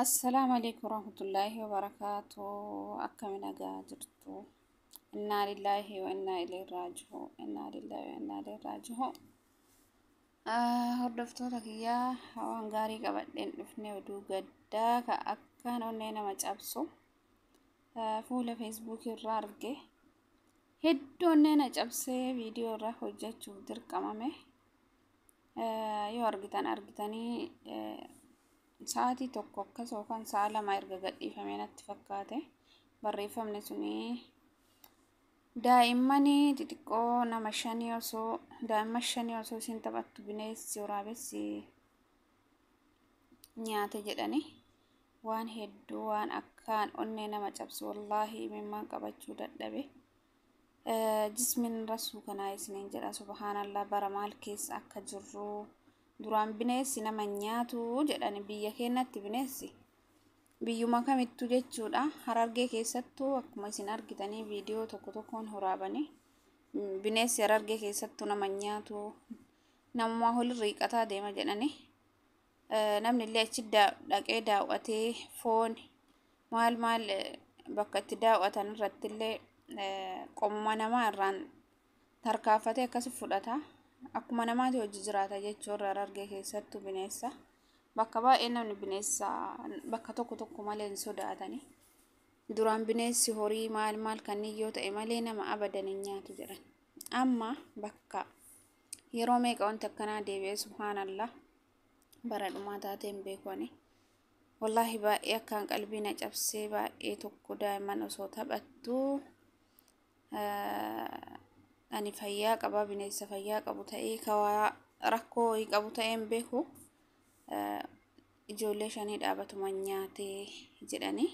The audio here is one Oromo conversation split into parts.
Assalaamu alaikum warahmatullaahi wabarakaatuh. Akkami nagaa jirtu? Innaa lillaahi wa innaa ilaihi raaji'uun. Innaa lillaahi wa innaa ilaihi raaji'uun. Hordoftoota kiyyaa, waan gaarii qabadheen dhufne. Oduu gaddaa ka akkaan onnee nama cabsu fuula Feesbuukii irraa arge. Hedduu onnee na cabsee viidiyoo irraa hojjechuuf dirqamame. Yoo argitan argitanii, sa'aatii 1 akkas yookaan sa'a 2 erga gadhiifamee natti fakkaate. Barreeffamni suni daa'imman xixiqqoo nama shanii osoo, daa'imman shanii osoo isin taphattu bineensi waraabessi nyaate jedhani. Waan hedduu, waan akkaan onnee nama cabsu, wallaahi imimmaan qabachuu dadhabe. Jismin rasuu kanaa isiniin jedha. Subhaanallah, bara maal keessa akka jirru! Duraan bineensi nama nyaatu jedhani. Biyya keenyatti bineensi biyyuma kamittuu jechuudha. Harargee keessattuu akkuma isin argitanii viidiyoo tokko tokkoon waraabanii, bineensi Harargee keessattuu nama nyaatu, namumaa olirra riiqataa deema jedhani. Namni illee achi dhaqee daawwatee foon maal maal bakka itti daawwatan irratti illee qomuma namaa irraan tarkaanfatee akkasi fudhata. Akkuma namaati hojii jiraata jechuun. Harargee keessattuu bineensa bakka baay'ee namni bineensa bakka tokko tokko malee hin sodaatani. Duraan bineensi horii maal maal kanneen yoo ta'e malee nama abadan hin nyaatu jedhan. Amma bakka yeroo meeqa wanti akkanaa deebi'ee? Subhaanallah, bara dhumaa taatee hin beeku ani. Wallaahi baay'ee akkaan qalbii na cabsee, baay'ee tokko. Daa'imman osoo taphattuu, ani fayyaa qaba, bineensa fayyaa qabu ta'ee kawaa rakkoo wayii qabu ta'ee hin beeku, ijoollee shanii dhaabatuma nyaatee jedhanii,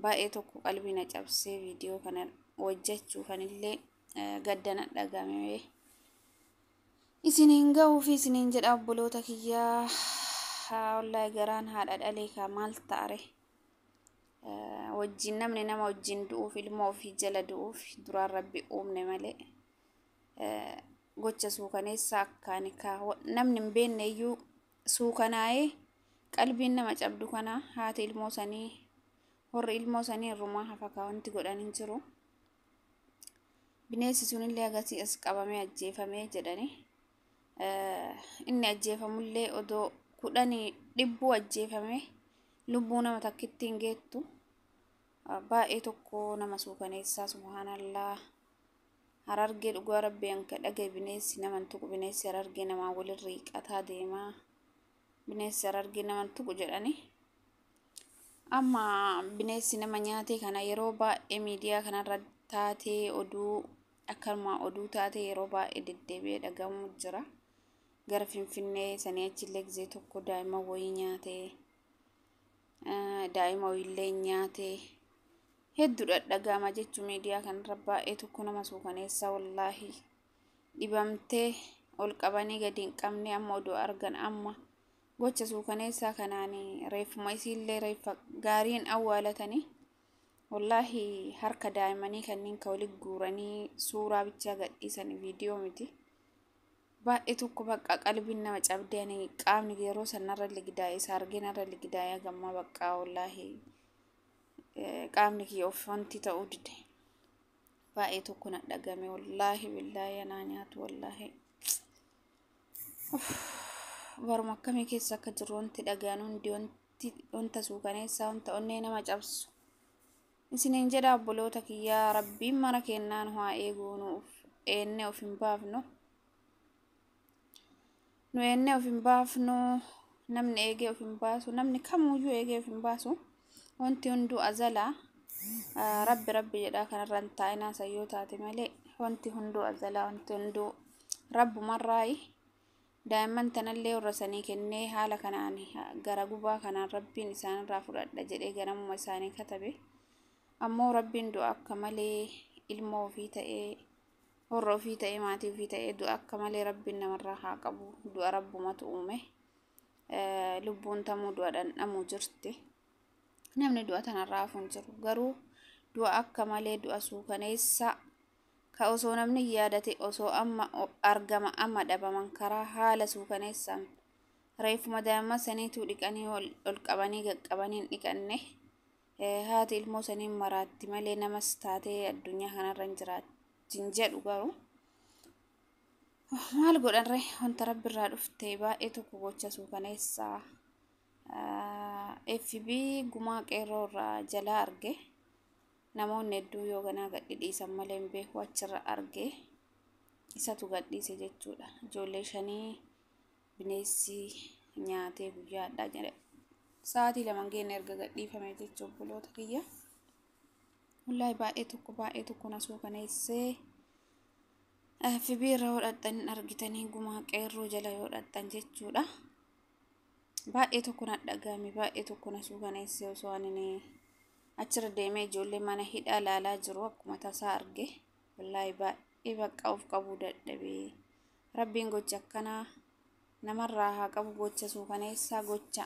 baay'ee tokko qalbii na cabsee. Viidiyoo kana hojjechuufanillee gaddana dhagame. Isiniin ga'uufi isiniin jedha, obboloota kiyyaa. Wallaahi garaan haadha dhalee kaa maal ta'are? Wajjin namni nama wajjin du'uuf, ilmoo ofii jala du'uuf duraan Rabbi uumne malee, gocha suukaneessaa akkaan kaa namni hin beekne iyyuu suukanaa'ee qalbiin nama cabdu kana. Haati ilmoo sanii, warri ilmoo sanii irrumaa hafa kaa, wanti godhan hin jiru. Bineensi sunillee agasii as qabamee ajjeefamee jedhani. Inni ajjeefamullee odoo 10 dhibbuu ajjeefame lubbuu nama takkitti hin geettu. Baay'ee tokko nama suukaneessaa, subhaanallaa. Harargee dhugaa Rabbi anka dhagaye, bineensi nama hin tuqu, bineensi Harargee namaa walirra hiiqataa deemaa. Bineensi Harargee nama hin tuqu jedhani. Amma bineensi nama nyaatee kana yeroo baay'ee miidiyaa kanarra taatee, oduu akkanuma oduu taatee yeroo baay'ee deddeebi'ee dhagahamuu jira. Gara Finfinnee sanii achillee gizee tokko daa'ima wayii nyaatee, daa'ima wayiillee nyaatee hedduu dhadhagama jechuun miidiyaa kanarra. Baay'ee tokko nama suukaneessa wallaahi. Dhibamtee ol qabanii gadi hin qabne amma oduu argan. Amma gocha suukaneessaa kanaan reeffuma isiillee reeffa gaariin awwaalatanii. Wallaahi harka daa'immanii kanneen ka walitti guuranii suuraa bichaa gadhiisan, viidiyoo miti. Baay'ee tokko bakka qalbiin nama cabdee, ani qaamni yeroo san narra ligidaa'e, isa argee narra ligidaa'e gammaa bakka wallaahi qaamni kiyya of wanti ta'uu dide. Baay'ee tokko na dhagame, wallaahi billaahi anaa nyaatu wallaahi. Baruma akkamii keessa akka jiru wanti dhagaan hundi wanti wanta suukaneessaa, wanta onnee nama cabsu. Isiniin jedha, obboloota kiyyaa, Rabbiin mara kennaan haa eeguu. Nuuf eennee of hin baafnu. Nu eennee of hin baafnu, namni eegee of hin baasu, namni kamuyyuu eegee of hin baasu. Wanti hunduu azalaa. Rabbi Rabbi jedhaa kanarra hin taa'inaa sayyoo taate malee, wanti hunduu azalaa, wanti hunduu rabbumarraayi. Daa'imman tanallee warra sanii kennee haala kanaan gara gubaa kanaan Rabbiin isaanirraa fudhadha jedhee ganamuma isaanii katabe. Ammoo Rabbiin du'a akka malee ilmoo ofii ta'ee, warra ofii ta'ee, maatii ofii ta'ee, du'a akka malee Rabbiin namarraa haa qabu. Du'a Rabbumatu uume. Lubbuun tamuu du'a dhandhamuu jirti. Namni du'a tanarraa hafu hin jiru. Garuu du'a akka malee, du'a suukaneessa ka osoo namni yaadate osoo amma argama amma dhabaman karaa haala suukaneessaan Reeffuma daa'imman saniitu dhiqanii ol qabanii qaqqabanii hin dhiqanne. Haati ilmoo saniin maraatti malee namas taatee addunyaa kanarra hin jiraattin jedhu garuu. Maal godhanre, wanta rabbi irraa dhufte baay'ee tokko gocha suukaneessaa. FB gumaa qeerroo irraa jalaa arge. Namoonni hedduu yoo ganaa gadhiisan malee hin beeku, achirra arge. Isatu gadhiise jechuudha. Ijoollee shanii bineensi nyaatee guyyaadha jedhe. Sa'aatii 2 geenne erga gadhiifame jechuudha, obboloota kiyya. Wallaahi baay'ee tokko na suukaneessee. FB irra yoo dhaqxan argitanii, gumaa qeerroo jala yoo dhaqxan jechuudha. Baay'ee tokko na dhagahame, baay'ee tokko na suukaneessee. Osoo ani achirra deemee ijoollee mana hidhaa ilaalaa jiru akkuma tasaa arge. Wallaahi baay'ee bakka of qabuu dadhabee. Rabbiin gocha akkanaa namarraa haa qabu, gocha suukaneessaa, gocha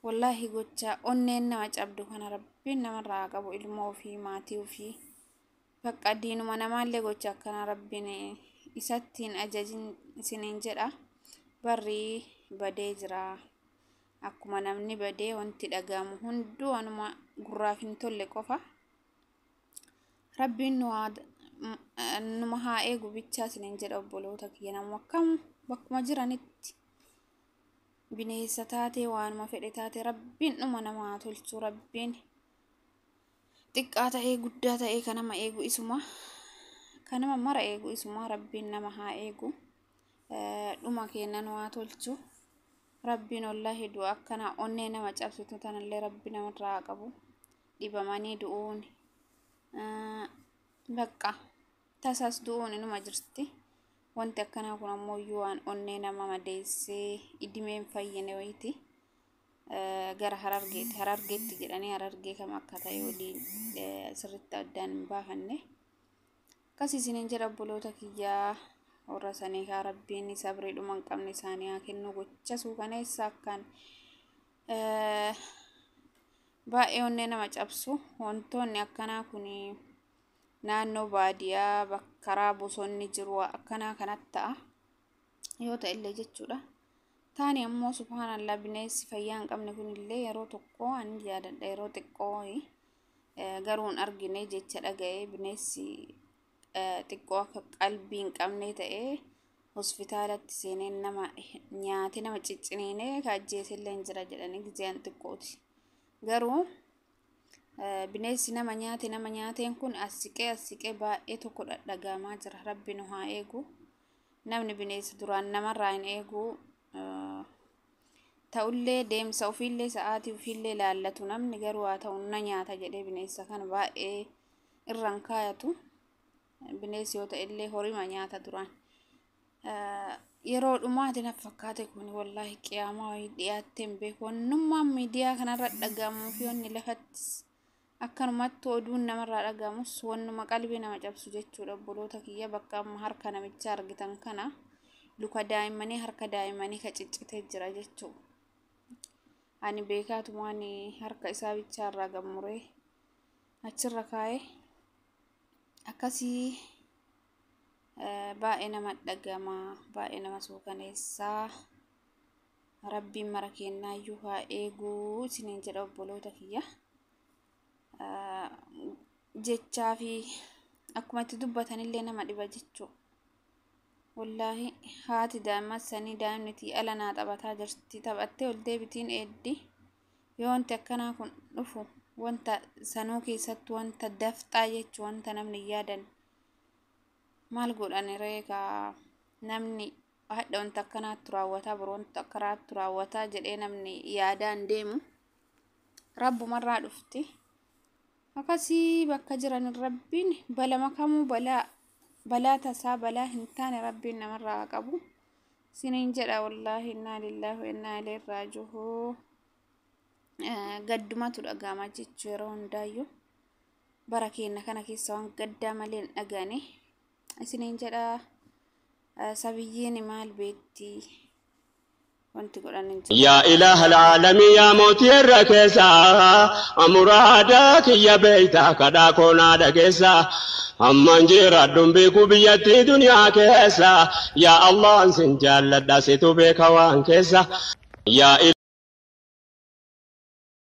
wallaahi gocha onneen nama cabdu kana rabbiin namarraa haa qabu. Ilmoo ofii, maatii ofii, bakka diinuma namaallee gocha akkanaa rabbiin isatti hin ajajin isiniin jedha. Barri badee jira. Akkuma namni badee wanti dhagahamu hunduu wanuma gurraaf hin tolle qofa. Rabbiin numa haa eegu bichaa isiniin jedha, obboloota kiyya. Namuma akkam bakkuma jiranitti bineensa taatee, waanuma fedhe taatee, rabbiin dhuma nama haa tolchu. Rabbiin xiqqaa ta'ee guddaa ta'ee kan nama eegu isuma, kan nama mara eegu isuma. Rabbiin nama haa eegu, dhuma keenya nu haa tolchu rabbiin. Wallaahi du'a akkana onnee nama cabsitu tanallee rabbi namarraa haa qabu. Dhibamanii du'uun, bakka tasas du'uun inuma jirti. Wanti akkanaa kun ammoo iyyuu waan onnee nama madeessee idimeen fayyine wayiiti. Gara Harargeetti, Harargeetti jedhanii, Harargee kam akka ta'e waliin sirriitti addaan hin baafanne. Akkas isiniin jedha, obboloota kiyyaa. Warra sanii kaa rabbiin sabrii dhuma hin qabne isaanii haa kennu. Gocha suukaneessa akkaan baay'ee onnee nama cabsu, wantoonni akkanaa kun naannoo baadiyyaa bakka karaa bosonni jiru akkanaa kanatti ta'a yoo ta'e illee jechuudha. Taani ammoo subhaanallah, bineensi fayyaa hin qabne kunillee yeroo tokko ani yaadadha, yeroo xiqqoo garuu hin argine, jecha dhaga'ee, bineensi xiqqoo akka qalbii hin qabne ta'ee hospitaalatti seenee nama nyaatee, nama cicciniinee ka ajjeesellee hin jira jedhanii gizeen xiqqooti. Garuu bineensi nama nyaate, nama nyaateen kun as siqee as siqee baay'ee tokko dhadhagahamaa jira. Rabbi nu haa eegu. Namni bineensa duraan namarraa hin eegu. Ta'ullee deemsa ofiillee sa'aatii ofiillee ilaallatu namni, garuu haa ta'u na nyaata jedhee bineensa kana baay'ee irraan kaayatu. Bineensi yoo ta'e illee horima nyaata duraan. Yeroo dhumaati na fakkaate kun, wallaahi qiyaamaa wayii dhiyaattee hin beeku. Wannummaan miidiyaa kanarra dhagahamuu fi wanni lafatti akkanumatti oduun namarraa dhagahamus wannuma qalbii nama cabsu jechuudha, obboloota kiyya. Bakka amma harka namichaa argitan kana, luka daa'immanii, harka daa'immanii ka ciccitee jira jechuudha. Ani beekaatumaan harka isaa bichaarraa gammuree achirra kaa'ee akkasii baay'ee nama dhagama, baay'ee nama suukaneessaa. Rabbiin mara kennaayyuu haa eeguu isiniin jedha, obboloota kiyya. Jechaa fi akkuma itti dubbatanillee nama dhiba jechuudha. Wallaahi haati daa'imman sanii daa'imni ala naa taphataa jirti, taphattee ol deebitiin eeddi. Yoo wanti akkanaa kun dhufu, wanta sanuu keessatti wanta dafxaa jechuu, wanta namni hin yaadan, maal godhan reekaa? Namni hadha wanta akkanaatti raawwataa, boru wanta akkanaatti raawwataa jedhee namni yaadaan deemu, rabbumarraa dhufti. Akkasii bakka jiran rabbiin balama kamuu, balaa balaa tasaa, balaa hin taane rabbiin namarraa haa qabu. Isiniin jedha, wallaahi innaa lillaahi wa innaa ilayhi raaji'uun. Gaddumatu dhaga'ama jechuu yeroo hundaayyuu. Bara keenya kana keessa waan gaddaa malee hin dhaga'ani. Isiniin jedha, sabiyyiin maal beetti, wanti godhan hin jiru. Yaa ilaaha alaalamii, yaa mootii irra keessaa, muraada kiyya beeytaa, kadhaa koonaa dhageessaa. Ammaan jiraadhuun beeku biyyattii duniyaa keessa. Yaa Allah sin jaalladha situ beeka waan keessa. Yaa.